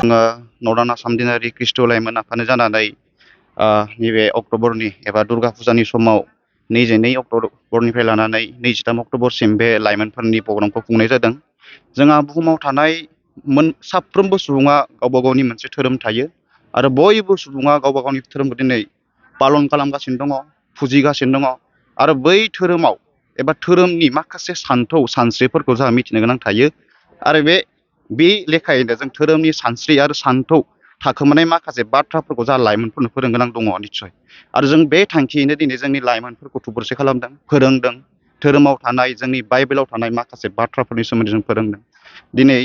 Northern Assam दिनारि Christ' लाइमोन आफादनि जानानै नैबे अक्ट'बरनि एबा दुर्गा फुजानि समाव 22 अक्ट'बरनिफ्राय लानानै 23 अक्ट'बरसिम बे लाइमोनफोरनि प्रग्रामखौ खुंनाय जादों। जोंहा बुहुमाव थानाय साफ्रोमबो सुबुङा गावबा गावनि मोनसे धोरोम थायो आरो बयबो सुबुङा गावबा गावनि धोरोमखौ दिनै पालन खालामगासिनो दङ, फुजिगासिनो दङ आरो बै धोरोमाव एबा धोरोमनि माखासे सानस्रिफोरखौ जोंहा मिथिनो गोनां थायो आरो बे लेखायैनो जों धोरोमनि सानस्रि आरो सान्थौ थाखोमानाय माखासे बाथ्राफोरखौ जोंहा लाइमोनफोरनो फोरोंगोनां दङ निस्सय। आरो जों बे थांखियैनो दिनै जोंनि लाइमोनफोरखौ थुबुरसे खालामदों, फोरोंदों। धोरोमाव थानाय जोंनि बाइबेलाव थानाय माखासे बाथ्राफोरनि सोमोन्दै जों फोरोंदों। दिनै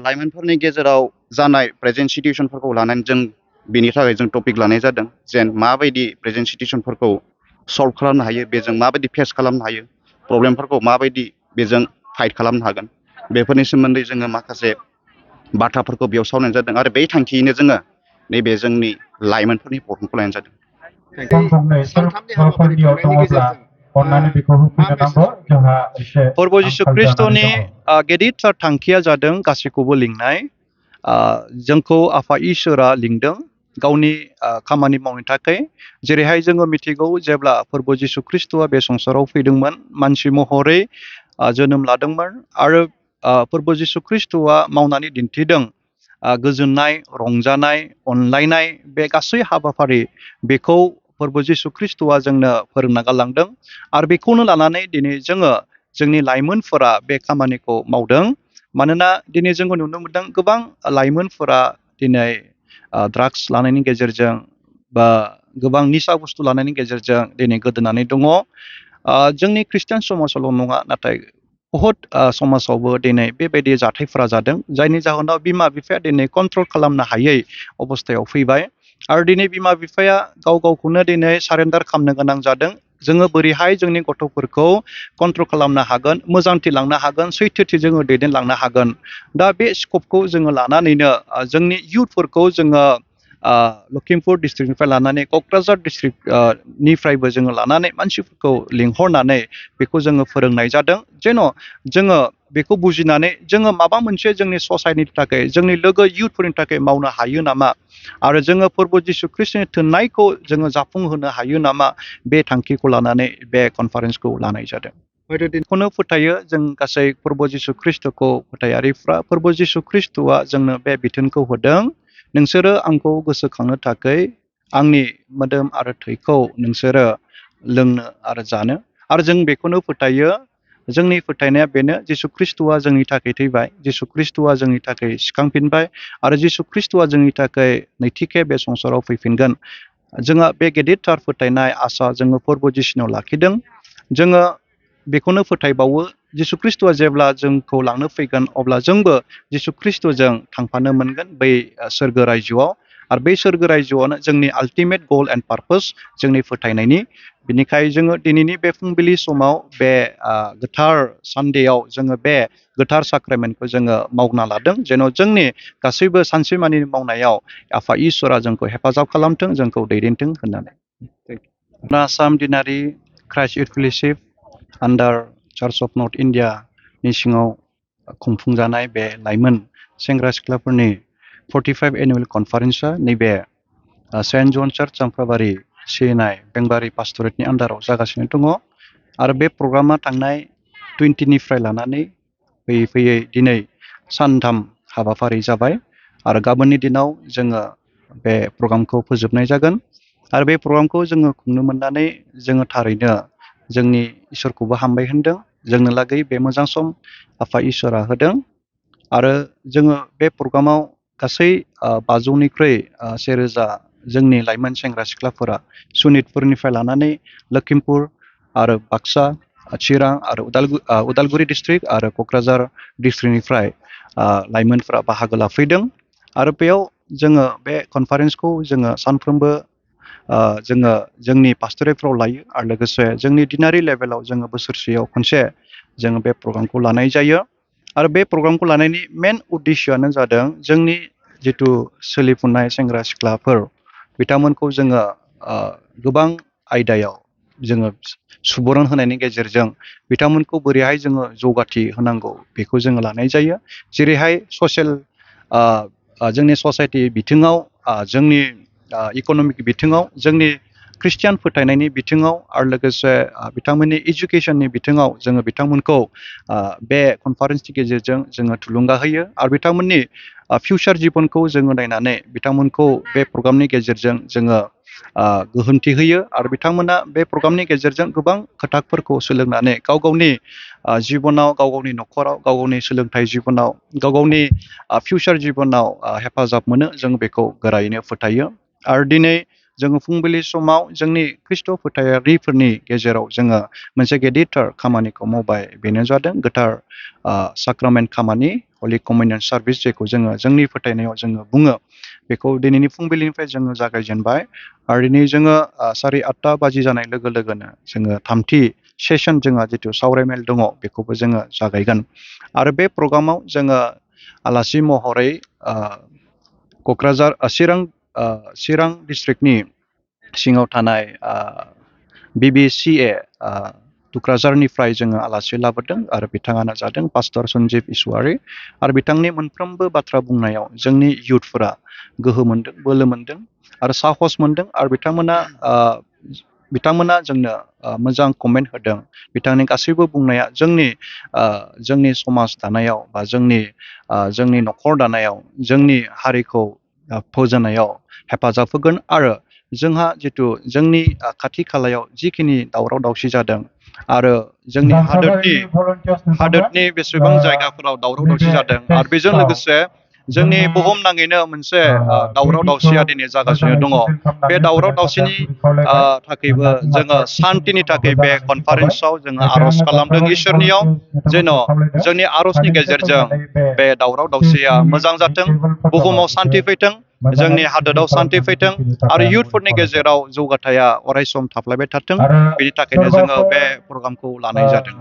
लाइमोनफोरनि गेजेराव जानाय प्रेजेन्ट सिटुएसनफोरखौ लानानै जों बेनि थाखाय जों टपिक लानाय जादों जेन माबायदि प्रेजेन्ट सिटुएसनफोरखौ सल्भ खालामनो हायो, बेजों माबायदि फेस खालामनो हायो, प्रब्लेमफोरखौ माबायदि बेजों फाइट खालामनो हागोन, बेफोरनि सोमोन्दै जोङो माखासे बाथ्राफोरखौ बेयाव सावरायनाय जादों आरो बे थांखियैनो जोङो नैबे जोंनि लाइमोनफोरनि प्रग्रामखौ लानाय जादों। फोरबो जिसु ख्रिस्ट'नि गेदेरथार थांखिया जादों गासैखौबो लिंनाय। जोंखौ आफा इसोरा लिंदों गावनि खामानि मावनो थाखाय। जेरैहाय जोङो मिथिगौ जेब्ला फोरबो जिसु ख्रिस्ट'आ बे संसाराव फैदोंमोन, मानसि महरै जोनोम लादोंमोन आरो फोरबो जिसु ख्रिस्ट'आ मावनानै दिन्थिदों गोजोननाय, रंजानाय, अनलायनाय बे गासै हाबाफारि बेखौ फोरबो जिसु ख्रिस्ट'आ जोंनो फोरोंना गालांदों आरो बेखौनो लानानै दिनै जोङो जोंनि लाइमोनफोरा बे खामानिखौ मावदों। मानोना दिनै जोङो नुनो मोनदों गोबां लाइमोनफोरा दिनै ड्राग्स लानायनि गेजेरजों बा गोबां निसा बुस्थु लानायनि गेजेरजों दिनै गोदोनानै दङ। जोंनि ख्रिस्टियान समाजावल' नङा, नाथाय बहुद समाजावबो दिनै बेबायदि जाथायफोरा जादों, जायनि जाहोनाव बिमा बिफाया दिनै कन्ट्रल खालामनो हायै अबस्थायाव फैबाय आरो दिनै बिमा बिफाया गाव गावखौनो दिनै सारेन्डार खालामनो गोनां जादों। जोङो बोरैहाय जोंनि गथ'फोरखौ कन्ट्रल खालामनो हागोन, मोजांथि लांनो हागोन, सैथोथि जोङो दैदेनलांनो हागोन। दा बे स्कपखौ जोङो लानानैनो जोंनि इयुथफोरखौ जोङो लखिमपुर डिस्ट्रिक्टनिफ्राय लानानै क'क्राझार डिस्ट्रिक्टनिफ्रायबो जोङो लानानै मानसिफोरखौ लिंहरनानै बेखौ जोङो फोरोंनाय जादों जेन' जोङो बेखौ बुजिनानै जोङो माबा मोनसे जोंनि ससाइटिनि थाखाय, जोंनि लोगो इयुथफोरनि थाखाय मावनो हायो नामा आरो जोङो फोरबो जिसु ख्रिस्ट'नि थोननायखौ जोङो जाफुंहोनो हायो नामा, बे थांखिखौ लानानै बे कनफारेन्सखौ लानाय जादों। बेखौनो फोथायो जों गासै फोरबो जिसु ख्रिस्ट'खौ फोथायारिफ्रा। फोरबो जिसु ख्रिस्ट'आ जोंनो बे बिथोनखौ होदों, नोंसोरो आंखौ गोसोखांनो थाखाय आंनि मोदोम आरो थैखौ नोंसोरो लोंनो आरो जानो। आरो जों बेखौनो फोथायो, जोंनि फोथायनाया बेनो जिसु ख्रिस्ट'आ जोंनि थाखाय थैबाय, जिसु ख्रिस्ट'आ जोंनि थाखाय सिखांफिनबाय आरो जिसु ख्रिस्ट'आ जोंनि थाखाय नैथि खेब बे संसाराव फैफिनगोन। जोंहा बे गेदेरथार फोथायनाय आसा जोङो फोरबो जिसुनाव लाखिदों। जोङो बेखौनो फोथायबावो जिसु ख्रिस्ट'आ जेब्ला जोंखौ लांनो फैगोन अब्ला जोंबो जिसु ख्रिस्ट'जों थांफानो मोनगोन बै सोरगो रायजोआव। आरो बै सोरगो रायजोआवनो जोंनि आल्टिमेट गल एन्ड पारपस जोंनि फोथायनायनि। बिनिखाय जोङो दिनैनि बे फुंबिलि समाव बे गोथार सानदेयाव जोङो बे गोथार साक्रामेन्टखौ जोङो मावना लादों जेन' जोंनि गासैबो सानसेमानि मावनायाव आफा इसोरा जोंखौ हेफाजाब खालामथों, जोंखौ दैदेनथों होननानै। आसाम दिनारि Christ youth fellowship under church of north इण्डियानि सिङाव खुंफुंजानाय बे लाइमोन सेंग्रा सिख्लाफोरनि 45 एनुवेल कनफारेन्सआ नैबे सेन्ट जन चार्च जामफ्राबारि सिनाय बेंबारि पास्टरेटनि आन्डाराव जागासिनो दङ। आरो बे प्रग्रामा थांनाय 20निफ्राय लानानै फैयै फैयै दिनै सानथाम हाबाफारि जाबाय आरो गाबोननि दिनाव जोङो बे प्रग्रामखौ फोजोबनाय जागोन। आरो बे प्रग्रामखौ जोङो खुंनो मोननानै जोङो थारैनो जोंनि इसोरखौबो हामबाय होनदों, जोंनो लागै बे मोजां सम आफा इसोरा होदों। आरो जोङो बे प्रग्रामाव गासै 500निख्रुइ 1000 जोंनि लाइमोन सेंग्रा सिख्लाफोरा सनितपुरनिफ्राय लानानै लखिमपुर आरो बाक्सा, चिरां आरो उदालगुरि डिस्ट्रिक्ट आरो क'क्राझार डिस्ट्रिक्टनिफ्राय लाइमोनफोरा बाहागो लाफैदों। आरो बेयाव जोङो बे कनफारेन्सखौ जोङो सानफ्रोमबो जोङो जोंनि पास्टरेटफ्राव लायो आरो लोगोसे जोंनि दिनारि लेभेलाव जोङो बोसोरसेयाव खनसे जोङो बे प्रग्रामखौ लानाय जायो। आरो बे प्रग्रामखौ लानायनि मेन उद्देश्यआनो जादों जोंनि जिथु सोलिफुनाय सेंग्रा सिख्लाफोर बिथांमोनखौ जोङो गोबां आयदायाव जोङो सुबुरुन होनायनि गेजेरजों बिथांमोनखौ बोरैहाय जोङो जौगाथि होनांगौ बेखौ जोङो लानाय जायो। जेरैहाय ससियेल जोंनि ससाइटि बिथिङाव जोंनि इक'नमिक बिथिङाव जोंनि ख्रिस्टियान फोथायनायनि बिथिङाव आरो लोगोसे बिथांमोननि इडुकेसननि बिथिङाव जोङो बिथांमोनखौ बे कनफारेन्सनि गेजेरजों जोङो थुलुंगा होयो आरो बिथांमोननि फिउचार जिबनखौ जोङो नायनानै बिथांमोनखौ बे प्रग्रामनि गेजेरजों जोङो गोहोमथि होयो आरो बिथांमोना बे प्रग्रामनि गेजेरजों गोबां खोथाफोरखौ सोलोंनानै गाव गावनि जिबनाव गाव गावनि न'खराव गाव गावनि सोलोंथाइ जिबनाव गाव गावनि फिउचार जिबनाव हेफाजाब मोनो जों बेखौ गोरायैनो फोथायो आरो दिनै जोङो फुंबिलि समाव जोंनि ख्रिस्ट' फोथायारिफोरनि गेजेराव जोङो मोनसे गेदेरथार खामानिखौ मावबाय बेनो जादों गोथार साक्रामेन्ट खामानि हलि कमिउनियन सार्भिस जेखौ जोङो जोंनि फोथायनायाव जोङो बुङो बेखौ दिनैनि फुंबिलिनिफ्राय जोङो जागायजेनबाय आरो दिनै जोङो 8:30 बाजि जानाय लोगो लोगोनो जोङो थामथि सेसन जोंहा जिथु सावरायमेल दङ बेखौबो जोङो जागायगोन आरो बे प्रग्रामाव जोङो आलासि महरै क'क्राझार चिरां डिस्ट्रिक्टनि सिङाव थानाय BBCA टुक्राझारनिफ्राय जोङो आलासि लाबोदों आरो बिथाङानो जादों पास्टर सन्जिब इसवारि आरो बिथांनि मोनफ्रोमबो बाथ्रा बुंनायाव जोंनि इयुथफोरा गोहो मोनदों बोलो मोनदों आरो साहस मोनदों आरो बिथांमोना जोंनो मोजां कमेन्ट होदों बिथांनि गासैबो बुंनाया जोंनि समाज दानायाव बा जोंनि न'खर दानायाव जोंनि हारिखौ फोजोंनायाव हेफाजाब होगोन आरो जोंहा जिथु जोंनि खाथि खालायाव जिखिनि दावराव दावसि जादों आरो जोंनि हादोरनि बेसेबां जायगाफोराव दावराव दावसि जादों आरो बेजों लोगोसे जोंनि बुहुम नाङैनो मोनसे दावराव दावसिया दिनै जागासिनो दङ बे दावराव दावसिनि थाखायबो जोङो शान्तिनि थाखाय बे कनफारेन्सआव जोङो आर'ज खालामदों इसोरनियाव जेन' जोंनि आर'जनि गेजेरजों बे दावराव दावसिया मोजां जाथों बुहुमाव शान्ति फैथों जोंनि हादोराव शान्ति फैथों आरो इयुथफोरनि गेजेराव जौगाथाया अरायसम थाफ्लायबाय थाथों बेनि थाखायनो जोङो बे प्रग्रामखौ लानाय जादों